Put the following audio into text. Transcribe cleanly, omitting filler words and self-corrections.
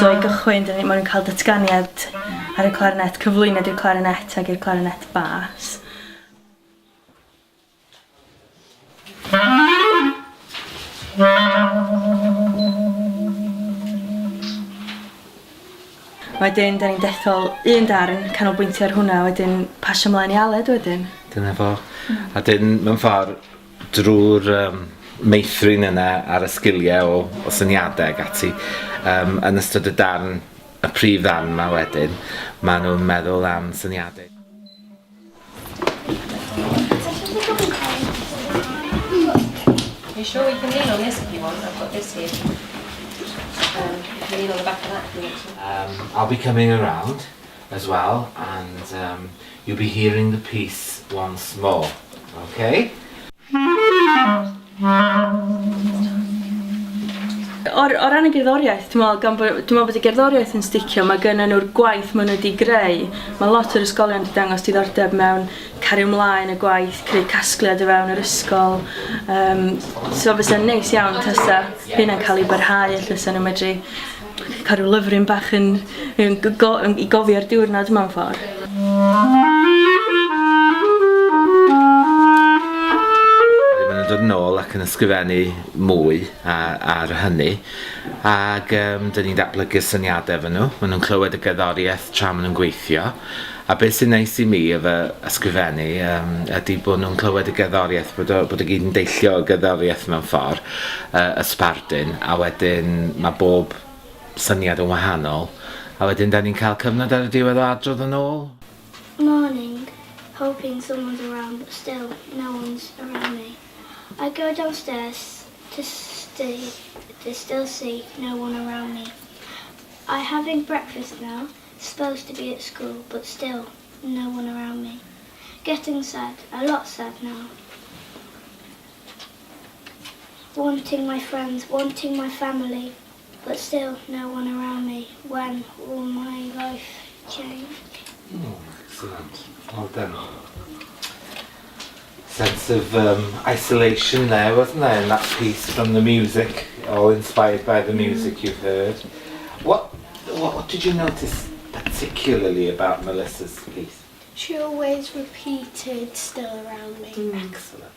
So i gychwyn, dyn ni, maen nhw'n cael datganiad ar y clarinet, cyflwyniad i'r clarinet ac i'r clarinet bas. Wedyn, da ni'n dethol un darn, canolbwyntio ar hwnna, wedyn pasio mlaen i Aled wedyn. Dyna fo. A dyn, mewn ffordd, drwy'r um, meithrin yna ar y sgiliau o, o syniadau ac ati, um, yn ystod y darn, y prif ddarn yma wedyn, maen nhw'n meddwl am syniadau. You sure we can lean on this if you want? I've got this here. You can lean on the back of that if you want to. Um, I'll be coming around as well and um, you'll be hearing the piece once more, okay? O, o ran y gerddoriaeth, dwi'n meddwl, gan bod, dwi'n meddwl bod y gerddoriaeth yn sticio, mae gynnon nhw'r gwaith maen nhw wedi greu. Mae lot o'r ysgolion wedi dangos diddordeb mewn cario ymlaen y gwaith, creu casgliad o fewn yr ysgol. Um, so fysa'n neis iawn tasa hynna'n cael ei barhau, ella fysa nhw'n medru cael rhyw lyfryn bach yn, yn, go, yn, i gofio'r diwrnod mewn ffordd. Maen nhw'n dod nôl ac yn ysgrifennu mwy ar, ar hynny ac um, dyn ni'n datblygu'r syniadau efo nhw. Maen nhw'n clywed y gerddoriaeth tra maen nhw'n gweithio. A beth sy'n neis i mi efo ysgrifennu um, ydy bod nhw'n clywed y gerddoriaeth, bod o, bod o gyd yn deillio o gerddoriaeth mewn ffordd, uh, y sbardun, a wedyn mae bob syniad yn wahanol, a wedyn da ni'n cael cyfnod ar y diwedd o adrodd yn ôl. Morning, hoping someone's around, but still no one's around me. I go downstairs to, stay, to still see no one around me. I having breakfast now, supposed to be at school, but still no one around me. Getting sad, a lot sad now. Wanting my friends, wanting my family, but still no one around me. When will my life change? Oh, excellent. Well done. Sense of um, isolation there, wasn't there, in that piece from the music, all inspired by the music you've heard. What, what, what did you notice particularly about Melissa's piece? She always repeated still around me. Excellent.